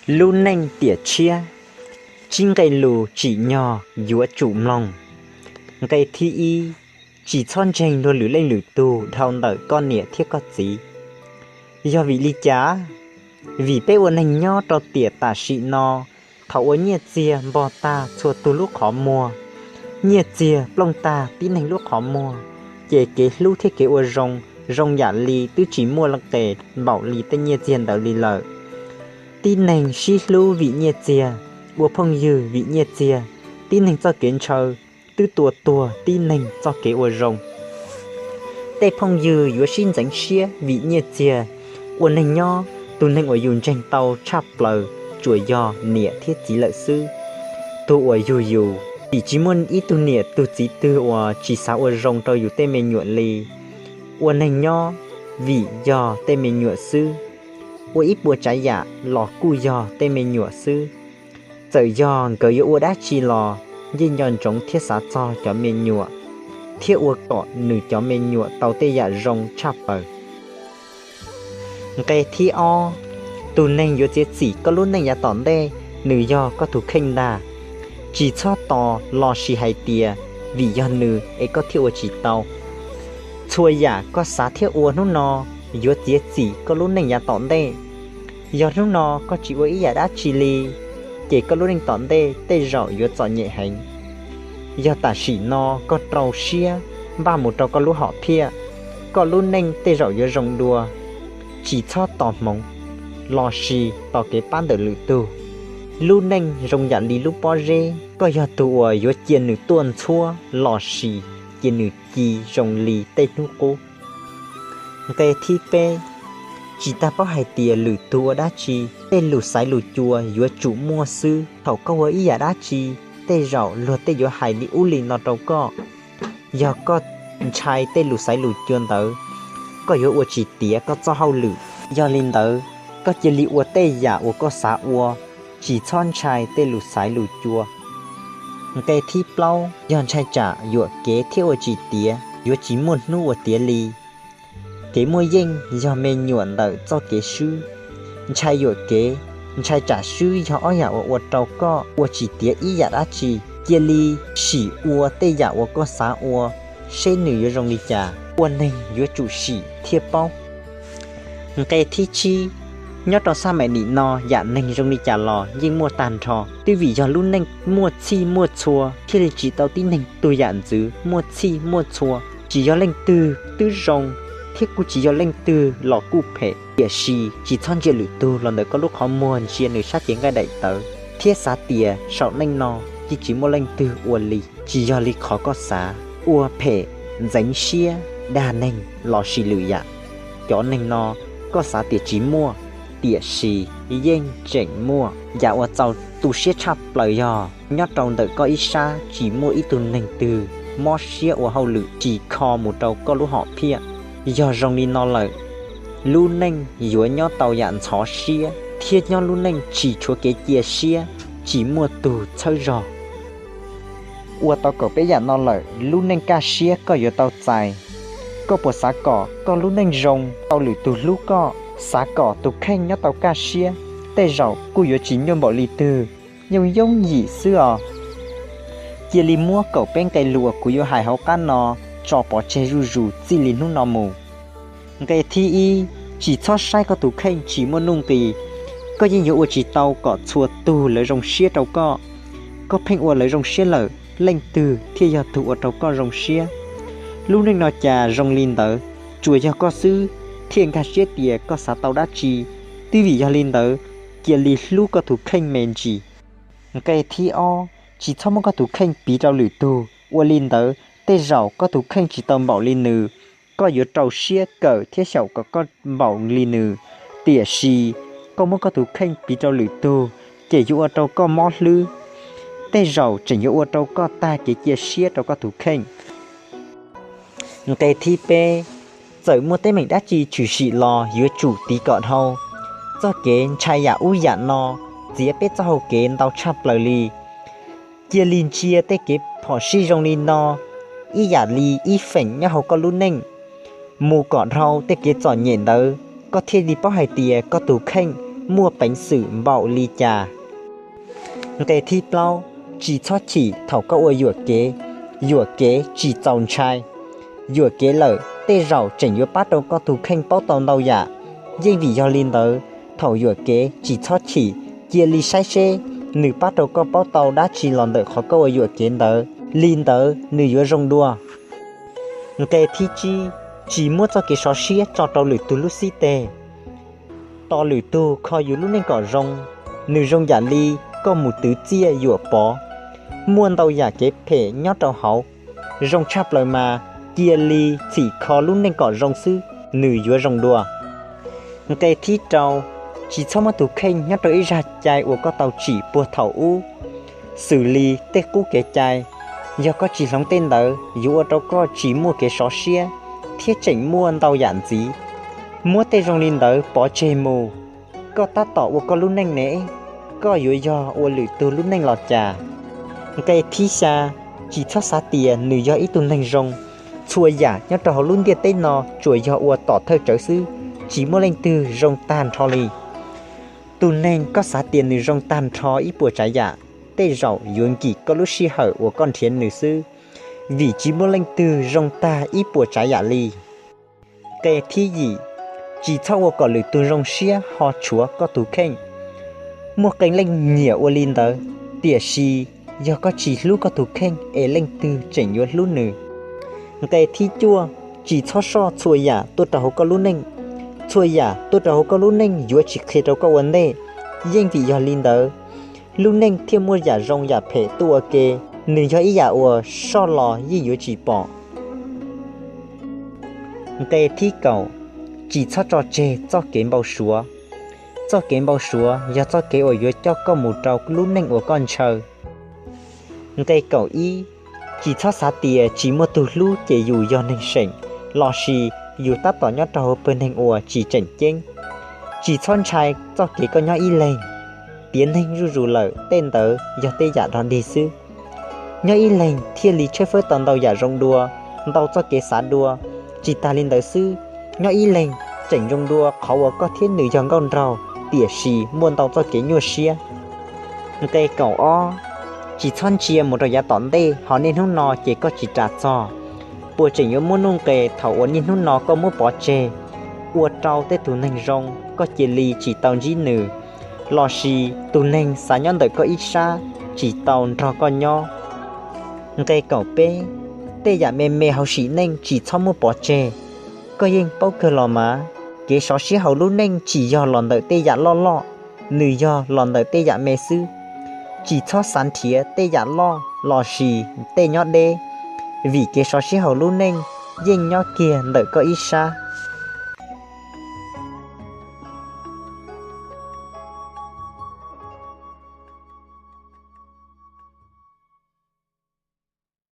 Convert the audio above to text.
Lub neej tiam tshiab, tsib nqe lus tsim nyog yuav tsum mloog. Nqe thib ib, tsis txhob ntseeg luag lwm leej lwm tug dhau ntawm koj niam thiab koj txiv. Yog vim li cas? Vim peb ua neeg nyob rau tiam tam sim no, thaum uas nyiaj txiag npog tag txhua tug lub qhov muag, nyiaj txiag plooj tag tib neeg lub qhov muag, ces kev hlub thiab kev ua zoo, zoo yam li twb tsis muaj qes npaum li tej nyiaj txiag ntawd li lawm. Tib neeg sib hlub vim nyiaj txiag, ua phooj ywg vim nyiaj txiag, tib neeg txoj kev ntshaw twb tua tuag tib neeg txoj kev ua zoo. Tej phooj ywg yuav sib ntxeev siab vim nyiaj txiag. Ua neeg nyob, tus neeg uas yus ntseeg tau tshaj plaws tsuas yog niam thiab txiv lawm xwb. Tus uas yug yus, vim tsis muaj ib tug niam tus txiv twg uas tsis xav ua zoo rau yus tej me nyuam li. Ua neeg nyob, vim yog tej me nyuam xwb. Ua ib puas tsav yam los kuj yog tej me nyuam xwb. Txawm yog nkawd yuav ua dab tsi los yeej nco ntsoov thiab xav txog cov me nyuam, thiab ua kom nws cov me nyuam tau tej yam zoo tshaj plaws. Nqe thib ob, tus neeg yuav txiav txim koj lub neej yav tom ntej, nws yog koj tus kheej ntag. Tsis txhob tos los sis hais tias vim yog nws es koj thiaj ua tsis tau. Txhua yam koj xav thiab ua hnub no yuav txiav txim koj lub neej yav tom ntej. Yog hnub no koj tsis ua ib yam dab tsi li, ces koj lub neej tom ntej tej zaum yuav txom nyem heev. Yog tam sim no koj rau siab npaj mus rau koj lub hom phiaj, koj lub neej tej zaum yuav zoo dua. Tsis txhob tos hmoov los sis tos kev pab ntawm lwm tug. Lub neej zoo yam li lub pob zeb, koj yog tus uas yuav cia nws tuaj ntxhuab los sis cia nws ci zoo li tej hnub qub. Nqe thib peb, tsis tas paub hais tias lwm tug ua dab tsi, tej lus xaiv lus cua yuav tsum muaj xwb. Thaum koj ua ib yam dab tsi, tej zaum luag tej yuav hais li ub li no rau koj. Yog koj ntshai tej lus xaiv lus cua ntawd, koj yuav ua tsis tiav koj txoj hauj lwm. Yog li ntawd, koj cia li ua tej yam uas koj xav ua, tsis txhob ntshai tej lus xaiv lus cua. Nqe thib plaub, yog ntshai tsam yuam kev thiab ua tsis tiav, yuav tsis muaj hnub ua tiav li. Kev muaj yeej yog me nyuam ntawm txoj kev swb. Ntshai yuam kev, ntshai tsam swb yog ob yam uas ua rau koj ua tsis tiav ib yam dab tsi. Cia li sim ua tej yam uas koj xav ua, seb nws yuav zoo li cas. Ua neeg yuav tsum sim thiaj paub. Nqe thib tsib, nyob rau xab maim nim no yam neeg zoo li cas los yeej muaj tag nrho, twb vim yog lub neej muaj txhij muaj txhua thiaj li tsim tau tib neeg tug yam ntxwv muaj txhij muaj txhua. Tsis yog leej twg twb zoo, thiab kuj tsis yog leej twg los kuj phem. Tiam sis tsis txhob ntsia lwm tug los ntawm koj lub qhov muag, ntsia nws sab cev nqaij daim tawv, thiab xav tias saum neej no yeej tsis muaj leej twg ua li. Tsis yog li qhov koj xav. Ua phem, ntxeev siab, dag neeg los sis lwm yam, cov neeg no koj xav tias tsis muaj, tiam sis yeej tseem muaj. Yam uas txaus tu siab tshaj plaws yog nyob rau ntawm koj ib sab tsis muaj ib tug neeg twg mob siab ua hauj lwm tsis kho mus rau koj lub hom phiaj. Yog zoo li no lawm, lub neej yuav nyob tau yam ntxhov siab thiab nyob lub neej tsis tshuav kev cia siab, tsis muaj tug txhawb zog. Ua tau kaum peb yam no lawm, lub neej kaj siab koj yuav tau txais. Koj puas xav kom koj lub neej zoo, tau lwm tus hlub koj, xav kom tus kheej nyob tau kaj siab, tej zaum kuj yuav tsis nyuaj npaum li twg, yooj yooj yim xwb os. Cia li muab kaum peb nqe lus uas kuv yuav hais hauv qab no tso pov tseg zuj zus txij li hnub no mus. Nqe thib ib, tsis txhob saib koj tus kheej tsis muaj nuj nqis. Koj yeej yuav ua tsis tau kom txhua tug lawv zoo siab rau koj. Koj pheej ua lawv zoo siab lawm, leej twg thiaj yog tug ua rau koj zoo siab? Lub neej no cas zoo li ntawd, tsuas yog koj xwb thiaj nkag siab tias koj xav tau dab tsi. Twb vim yog li ntawd, cia li hlub koj tus kheej me ntsis. Nqe thib ob, tsis txhob muab koj tus kheej piv rau lwm tug, ua li ntawd tej zaum koj tus kheej tsis tau npaum li nws. Koj yuav rau siab kawm thiab xyaum kom koj npaum li nws. Tiam sis koj muab koj tus kheej piv rau lwm tug, ces yuav ua rau koj mob hlwb, tej zaum tseem yuav ua rau koj tag kev cia siab rau koj tus kheej. Nqe thib peb, txawm muaj teeb meem dab tsi tshwm sim los yuav tsum tiv kom dhau. Txoj kev ntshai yam ub yam no txiav peb txoj hau kev ntau tshaj plaws li. Cia li ntsia tej kev phom sij zoo li no ib yam li ib feem nyob hauv koj lub neej, mus kom dhau tej kev txom nyem ntawd, koj thiaj li paub hais tias koj tus kheej muaj peev xwm npaum li cas. Nqe thib plaub, tsis txhob chim thaum koj ua yuam kev, yuam kev tsis txaus ntshai. Yuam kev lawm tej zaum tseem yuav pab rau koj tus kheej paub tau ntau yam. Yeej vim yog li ntawd, thaum yuam kev tsis txhob chim, cia li saib seb nws pab rau koj paub tau dab tsi los ntawm qhov koj ua yuam kev ntawd, li ntawd nws yuav zoo dua. Nqe thib tsib, tsis muab txoj kev sov siab tso rau lwm tus lub xib teg. Tos lwm tug kho yus lub neej kom zoo, nws zoo yam li koj mus twv txiaj yuam pov, muaj ntau yam kev phem nyob rau hauv. Zoo tshaj plaws mas cia li txhim kho lub neej kom zoo xwb, nws yuav zoo dua. Nqe thib rau, tsis txhob muab tus kheej nyob rau ib zaj cai uas koj tau tsim puag thaum ub, xws li tej qub kev cai. Yog koj tsis hloov tej ntawd yuav ua rau koj tsis muaj kev sov siab thiab tseem muaj ntau yam ntxiv. Muab tej zoo li ntawd pov tseg mus, koj tab tom ua koj lub neej ne, koj yuav yog ua lwm tug lub neej los cas? Nqe thib xya, tsis txhob xav tias nws yog ib tug neeg zoo. Txhua yam nyob rau hauv lub ntiaj teb no tsuas yog ua tom thawj tsawv xwb, tsis muaj leej twg zoo tag nrho li. Tus neeg koj xav tias nws zoo tag nrho ib puas tsav yam, tej zaum yuav nkim koj lub sij hawm uas koj nrhiav nws xwb, vim tsis muaj leej twg zoo tag ib puas tsav yam li. Nqe thib yim, tsis txhob ua kom lwm tus zoo siab ho tshuav koj tus kheej. Muaj qee leej nyiam ua li ntawd, tiam sis yog koj tsis hlub koj tus kheej es leej twg tseem yuav hlub nws? Nqe thib cuaj, tsis txhob soj txhua yam tuaj rau hauv koj lub neej. Txhua yam tuaj rau hauv koj lub neej yuav tsis qhia rau koj ua ntej. Yeej vim yog li ntawd, lub neej thiaj muaj yam zoo yam phem tuaj ua ke, nws yog ib yam uas soj los yeej yuav tsis pom. Nqe thib kaum, tsis txhob tso tseg txoj kev npau suav. Txoj kev npau suav yog txoj kev uas yuav coj koj mus rau lub neej uas koj ntshaw. Nqe kaum ib, tsis txhob xav tias tsis muaj tug hlub ces yus yog neeg seem, lossis yus tab tom nyob rau hauv pawg neeg uas tsis tseem ceeb. Tsis txhob ntshai txoj kev koj nyob ib leeg. Tiav neeg zuj zus lawm, tej ntawd yog tej yam dog dig xwb. Nyob ib leeg thiaj li tshawb fawb tau ntau yam zoo dua, ntau txoj kev xav dua. Tsis tas li ntawd xwb, nyob ib leeg tseem zoo dua qhov uas koj thiab nws yog nkauj nraug, tiam sis muaj ntau txoj kev nyuaj siab. Nqe kaum ob, tsis txhob ntsia mus rau yav tom ntej ho niaj hnub no ces koj tsis ras txog. Puas tseem yuav muaj nuj nqes thaum uas niaj hnub no koj muab pov tseg, ua rau tej tus neeg zoo koj cia li tsis tau ntsib nws, lossis tus neeg xav nyob ntawm koj ib sab tsis tau nrog koj nyob. Nqe kaum peb, tej yam me me hauv sim neej tsis txhob muab pov tseg. Koj yeej paub kawg los mas, kev sov siab hauv lub neej tsis yog los ntawm tej yam loj loj, nws yog los ntawm tej yam me xwb. Tsis txhob xav nrhiav tej yam loj lossis tej nyob deb, vim kev sov siab hauv lub neej yeej nyob kiag ntawm koj ib sab.